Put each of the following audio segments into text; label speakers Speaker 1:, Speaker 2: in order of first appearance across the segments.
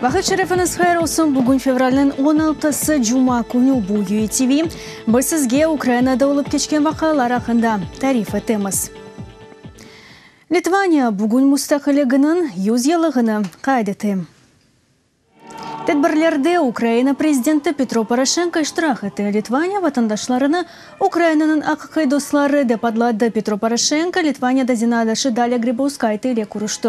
Speaker 1: Vaqıt şerifiñiz hayır olsun! Bugün fevralniñ on altısı, cuma künü, bu UATV. Biz sizge Ukrainada olıp keçken vaqialar aqqında tarif etemiz. Litvaniya bugün mustaqilliginiñ yüz yıllığını qayd ete. Tedbirlerde Ukraina prezidenti Petro Poroşenko iştirak etti. Litvaniya vatandaşlarını Ukrainanıñ aqiqiy dostları dep adladı. Petro Poroşenko Litvaniyada zenaatdaşı Dalya Gribauskayte ile körüşti.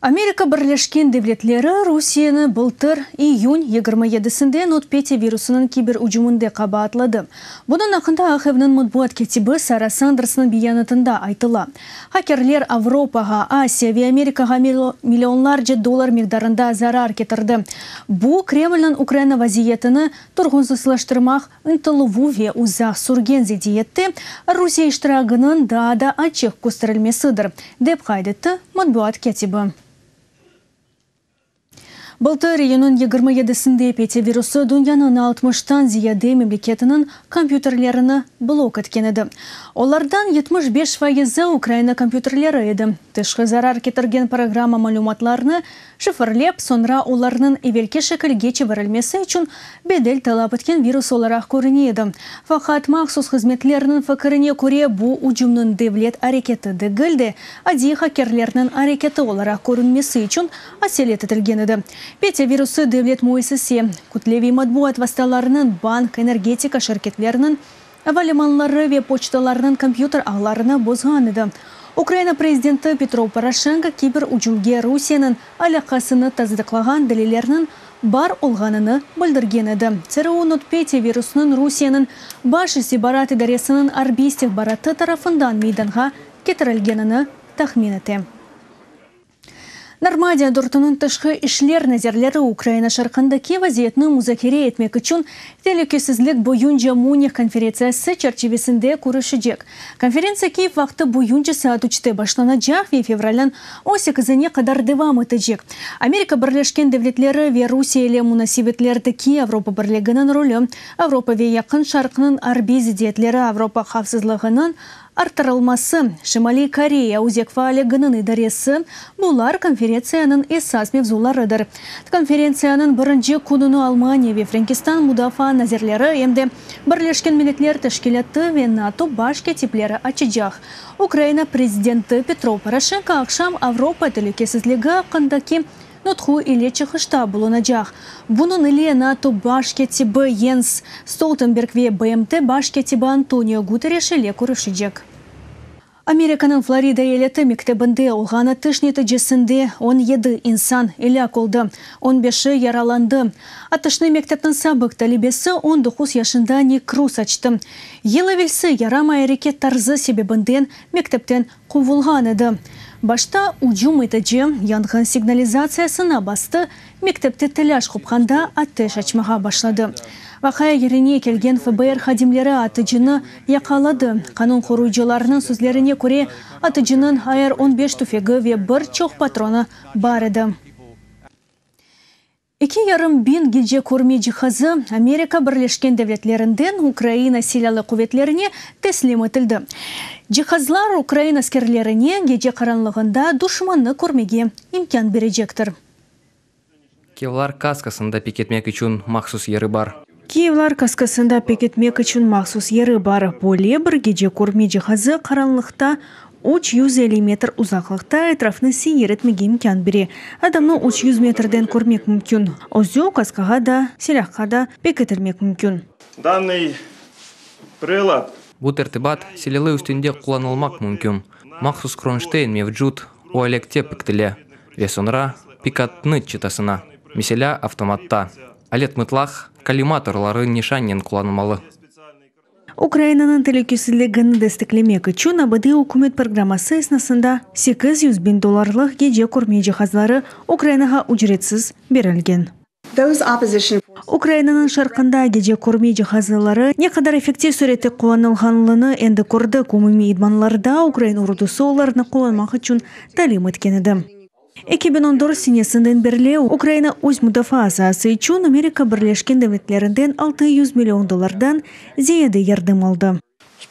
Speaker 1: Amerika Birleşken Devletleri Rusiyeni bıltır iyün 27-sinde NotPetya virusınıñ kiber ücüminde qabaatladı. Bunıñ aqqında Aq Evniñ matbuat kâtibi Sara Sandersniñ beyanatında aytıla. Hakerler Avropağa, Asiya ve Amerikağa millionlarca dollar miqdarında zarar ketirdi. Bu, Kremlniñ Ukraina vaziyetini turğunsızlaştırmaq ıntıluvı ve uzaq sürgen zidiyette Rusiye iştiragınıñ daa da açıq kösterilmesidir, dep qayd etti matbuat kâtibi. Bıltır iyünniñ 27-sinde Petya virusı dünyanıñ altmıştan ziyade memleketiniñ kompyuterlerini blok etken edi. Olardan 75 fayızı Ukraina kompyuterleri edi. Tışqı zarar ketirgen programma malümatlarnı şifrlep, soñra olarnıñ evelki şekilge çevirilmesi içün bedel talap etken virus olaraq körüne edi. Faqat mahsus hızmetlerniñ fikirine köre, bu ücümniñ devlet areketi degil de, adiy hakerlerniñ areketi olaraq körünmesi içün aselet etilgen edi. Petya virusı devlet müessise, kütleviy matbuat vastalarınıñ, bank, energetika şirketleriniñ, ava limanları ve poçtalarnıñ kompyuter ağlarını bozğan edi. Ukraina prezidenti Petro Poroşenko kiber ücümge Rusiyeniñ alâqasını tasdıqlağan delillerniñ bar olğanını bildirgen edi. TRU NotPetya virusınıñ Rusiyeniñ Baş istihbarat idaresiniñ arbiy istihbaratı tarafından meydanğa ketirilgenini tahmin ete. Normadiya dörtüniñ tışqı işler nazirleri Ukraina şarqındaki vaziyetni muzakere etmek içün telükesizlik boyunca Münih konferentsiyası çerçivesinde körüşecek. Konferentsiya Kiyev vaqtı boyunca saat üçte başlanacaq ve fevralniñ on sekizine qadar devam etecek. Amerika Birleşken Devletleri ve Rusiye ile munasebetlerdeki Avropa Birliginiñ rolü, Avropa ve Yaqın Şarqnıñ arbiy zidiyetleri Avropa havfsızlığınıñ arttırılması, Şimaliy Koreya özek faalliginiñ idaresi, bular konferentsiyanıñ esas mevzularıdır. Konferentsiyanıñ birinci kününi Almaniya ve Frenkistan mudafaa nazirleri, em de Birleşken Milletler Teşkilâtı ve NATO baş kâtipleri açacaq. Ukraina prezidenti Petro Poroşenko aqşam Avropa telükesizligi aqqındaki nutqu ile çıqışta bulunacaq. Bunıñ ile NATO baş kâtibi Yens Stoltenberg ve BMT baş kâtibi Antonio Guterres ile körüşecek. Amerikanıñ Florida eyaleti mektebinde olğan atış neticesinde 17 insan elâk oldı, on beşi yaralandı. Atışnı mektepniñ sabıq talebesi 19 yaşında Nik Kruz açtı. Yıl evelsi yaramay areket tarzı sebebinden mektepten quvulğan edi. Başta ücüm etici yanğın signalizatsiyasına bastı, mektepte telâş qopqanda ateş açmağa başladı. Vaqia yerine kelgen FBR hadimleri atıcını yaqaladı. Qanun qoruyıcılarnıñ sözlerine köre, atıcınıñ AR 15 tüfegi ve bir çoq patronı bar edi. Eki yarım biñ gece körme cihazı Amerika Birleşken Devletlerinden Ukraina Silâlı Quvetlerine teslim etildi. Cihazlar ukrain askerlerine gece qaranlığında duşmannı körmege imkân berecektir.
Speaker 2: Kevlar kaskasında pekitmek içün mahsus yeri bar.
Speaker 1: Kevlar kaskasında pekitmek içün mahsus yeri bar. Böyle bir gece körme cihazı qaranlıqta 350 metr uzaqlıqta etrafnı seyir etmege imkân bere. Adamnı 300 metrden körmek mümkün. Özü kaskağa da, silâhqa da pekitilmek mümkün.
Speaker 3: Dannıy prilad.
Speaker 2: Bu tertibat silâlı üstünde qullanılmaq mümkün. Mahsus kronşteyn mevcut, o alekte pekitile ve soñra pikatnı çıtasına, meselâ, avtomatta. Alet mıtlaq kollimatorları nişannen qullanılmalı.
Speaker 1: Ukrainanıñ telükesizligini desteklemek içün ABD ükümet programması esnasında 800 biñ dollarlıq gece körme cihazları Ukrainağa ücretsiz berilgen. Ukrainanıñ şarqında gece körme cihazları ne qadar effektiv sürette qullanılğanlını endi kördik, umumiy idmanlarda ukrain ordusı olarnı qullanmaq içün talim etken edi. 2014 senesinden berli Ukraina öz mudafaa saası içün Amerika Birleşken Devletlerinden 600 million dollardan ziyade yardım aldı.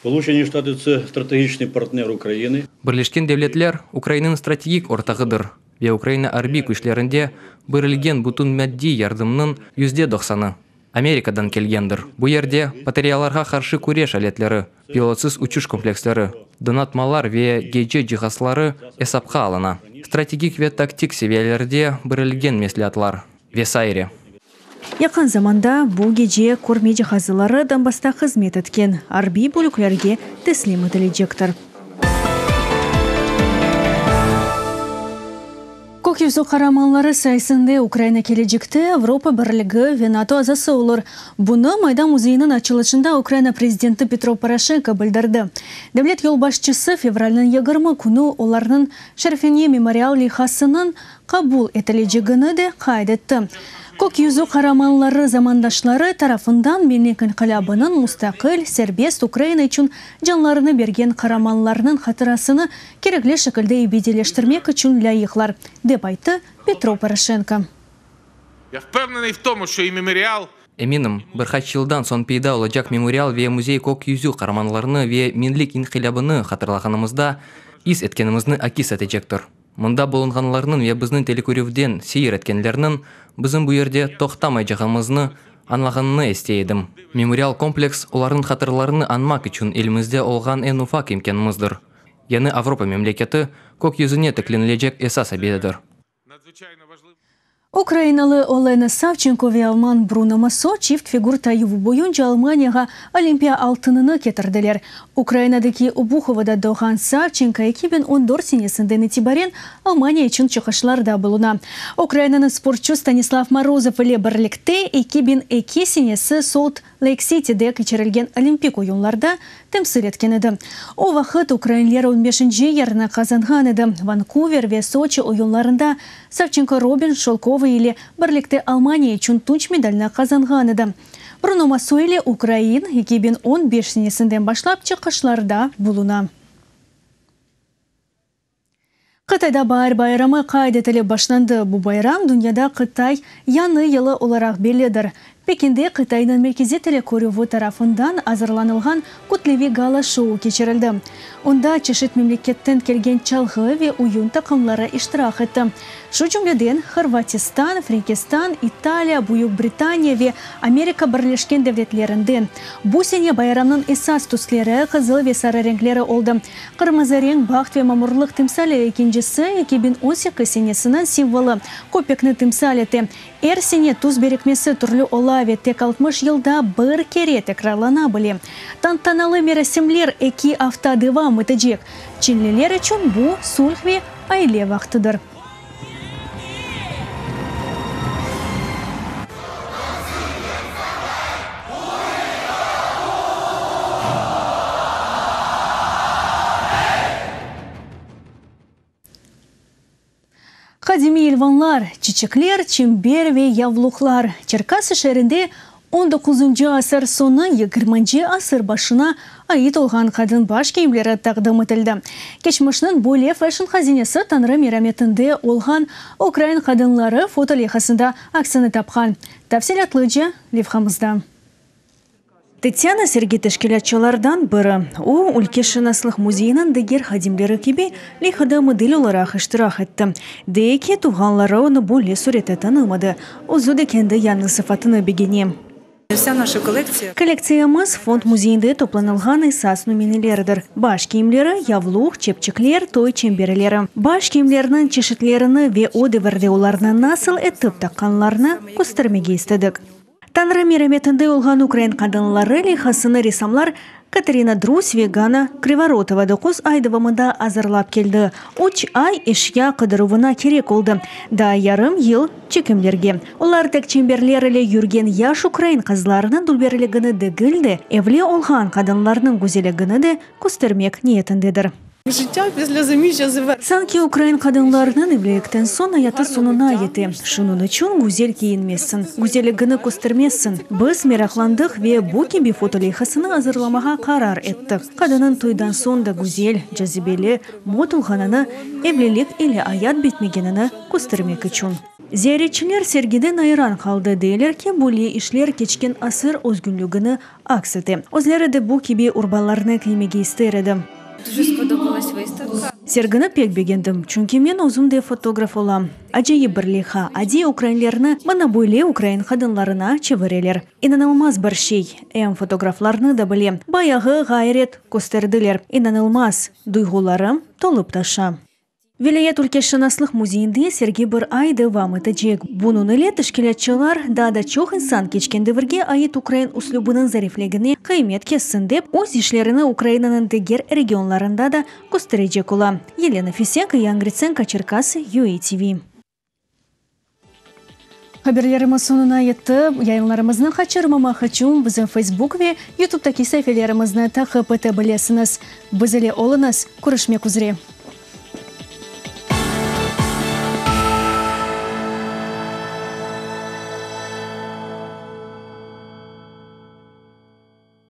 Speaker 4: Sполучені Штати це стратегічний партнер України.
Speaker 2: Birleşken Devletler Ukrainanıñ strategik ortağıdır ve Ukraina arbiy küçlerinde berilgen bütün maddiy yardımnıñ yüzde doqsanı, Amerikadan kelgendir. Bu yerde batareyalarğa qarşı küreş aletleri, pilotsız uçuş kompleksleri, donatmalar ve gece cihazları esapqa alına, strategik ve taktik seviyelerde berilgen mesleatlar ve saire.
Speaker 1: Yaqın zamanda bu gece körme cihazları Donbassta hızmet etken arbiy bölüklerge teslim etilecektir. Kök yüzü qaramanları sayesinde Ukraina kelecekte Avropa Birligi ve NATO azası olur. Bunı Maydan muzeyiniñ açılışında Ukraina prezidenti Petro Poroşenko bildirdi. Devlet yolbaşçısı fevralniñ 20 künü olarnıñ şerefine memorial leyhasınıñ qabul etilecegini de qayd etti. Kök yüzü qaramanları zamandaşları tarafından Millet inqilâbınıñ mustaqil, serbest Ukraina içün canlarını bergen qaramanlarnıñ hatırasını kerekli şekilde ebediyleştirmek içün lâyıqlar, dep ayttı Petro Poroşenko.
Speaker 5: Ya vpevneний в тому, що і меморіал
Speaker 2: Eminim, bir qaç yıldan soñ peyda olacaq memorial ve muzey Kök yüzü qaramanlarını ve Millet inqilâbını hatırlağanımızda is etkenimizni akis etecektir. Mında bulunğanlarnıñ ve bizni telekörüvden seyir etkenlerniñ bizim bu yerde toqtamaycağımıznı añlağanını istey edim. Memorial kompleks olarnıñ hatıralarını añmaq içün elimizde olğan eñ ufaq imkânımızdır. Yañı Avropa memleketi kök yüzüne tiklenilecek esas abidedir.
Speaker 5: надзвичайно важливий.
Speaker 1: Ukrainalı Olena Savçenko ve alman Bruno Masso çift figur tayuvı boyunca Almaniyağa Olimpiya altınını ketirdiler. Ukrainadaki Obuhovada doğğan Savçenko 2014 senesinden itibaren Almaniya içün çıqışlarda buluna. Ukrainanıñ sportçu Stanislav Morozov ile birlikte 2002 senesi Solt Leyk Sitide keçirilgen Olimpik oyunlarda temsil etken edi. O vaqıt ukrainler 15 yerni qazanğan edi. Vankuver ve Soçi oyunlarında Savçenko Robin Şolkova ile birlikte Almaniya içün tunç medalini qazanğan edi. Bruno Masso ile ukrain 2015 senesinden başlap çıqışlarda buluna. Qıtayda baar bayramı qayd etilip başlandı. Bu bayram dünyada Qıtay yañı yılı olaraq bellidir. Pekinde Qıtaynıñ merkeziy telekörüvi tarafından azırlanılğan kütleviy gala-şou keçirildi. Onda çeşit memleketten kelgen çalğı ve oyun taqımları iştirak etti. Şu cümleden Hırvatistan, Frenkistan, İtaliya, Büyük Britaniya ve Amerika Birleşken Devletlerinden. Bu sene bayramnıñ esas tüsleri qızıl ve sarı renkleri oldı. Qırmızı renk baht ve mamurlıq timsali, ekincisi 2018 senesiniñ simvolı köpekni timsal ete. Er sene tüs birikmesi türlü ola ve tek 60 yılda bir kere tekrarlana bile. Tantanalı merasimler eki afta devam etecek. Çinliler içün bu sulh ve aile vaqtıdır. Qadimiy ilvanlar, çiçekler, çember ve yavluqlar. Çerkası şeerinde 19 asır soñu 20 asır başına ait olğan qadın baş kiyimleri taqdim etildi. Keçmişniñ böyle fashion hazinesi Tañrı merametinde olğan ukrain qadınları foto leyhasında aksini tapqan. Tafsilâtlıca levhamızda. Tetyana sergi teşkilâtçılardan biri. O, ülkeşınaslıq muzeyiniñ diger hadimleri kibi leyhada model olaraq iştirak etti. Dey ki, tuvğanları onı böyle sürette tanımadı. Özü de kendi yañı sıfatını begene.
Speaker 6: Вся наша коллекция
Speaker 1: Kollektsiyamız fond muzeyinde toplanılğan esas nümüneleridir. Baş kiyimleri, yavluq, çepçikler, toy çemberleri. Baş kiyimleriniñ çeşitlerini ve o devirde olarnı nasıl etip taqqanlarını köstermege istedik. Tañrı merametinde olğan ukrain qadınları leyhasını ressamlar Katerina Drus ve Ganna Krivorotova 9 ay devamında azırlap keldi. 3 ay eşya qıdıruvına kerek oldı. Daa yarım yıl çekimlerge. Olar tek çemberler ile yürgen yaş ukrain qızlarınıñ dülberligini degil de, evli olğan qadınlarnıñ güzelligini de köstermek niyetindedir. Sanki ukrain qadınlarınıñ evlilikten soñ ayatı soñuna yete. Şunıñ içün güzel kiyinmezsiñ, güzelligini köstermezsiñ. Biz meraqlandıq ve bu kibi foto leyhasını azırlamağa qarar ettik. Qadınıñ toydan soñ da güzel, cazibeli, mot olğanını, evlilik ile ayat bitmegenini köstermek içün. Ziyaretçiler sergiden ayran qaldı, deyler ki, böyle işler keçken asır özgünligini aks ete. Özleri de bu kibi urbalarnı kiymege ister edi. Sergini pek begendim, çünki men özüm de fotograf olam. Acayip bir leyha, adiy ukrainlerni mına böyle ukrain qadınlarına çevireler. İnanılmaz bir şey. Em fotograflarnı da bile bayağı ğayret kösterdiler. İnanılmaz, duyğularım tolıp taşa. Vilâyet ülkeşınaslıq müzeyinde sergi bir ay devam etecek. Bunıñ ile teşkilâtçılar, daa da çoq insan keçken devirge ait ukrain üslübiniñ zarifligine qıymet kessin dep, öz işlerini Ukrainanıñ diger regionlarında da kösterecek ola. Yelena Fesenko, Yan Gritsenko, Çerkası, UATV. Haberlerimiz soñuna yetti. Yayınlarımıznı qaçırmamaq içün bizim Facebook ve YouTube'daki saifelerimizni taqip ete bilesiñiz. Biz ile oluñız, körüşmek üzre!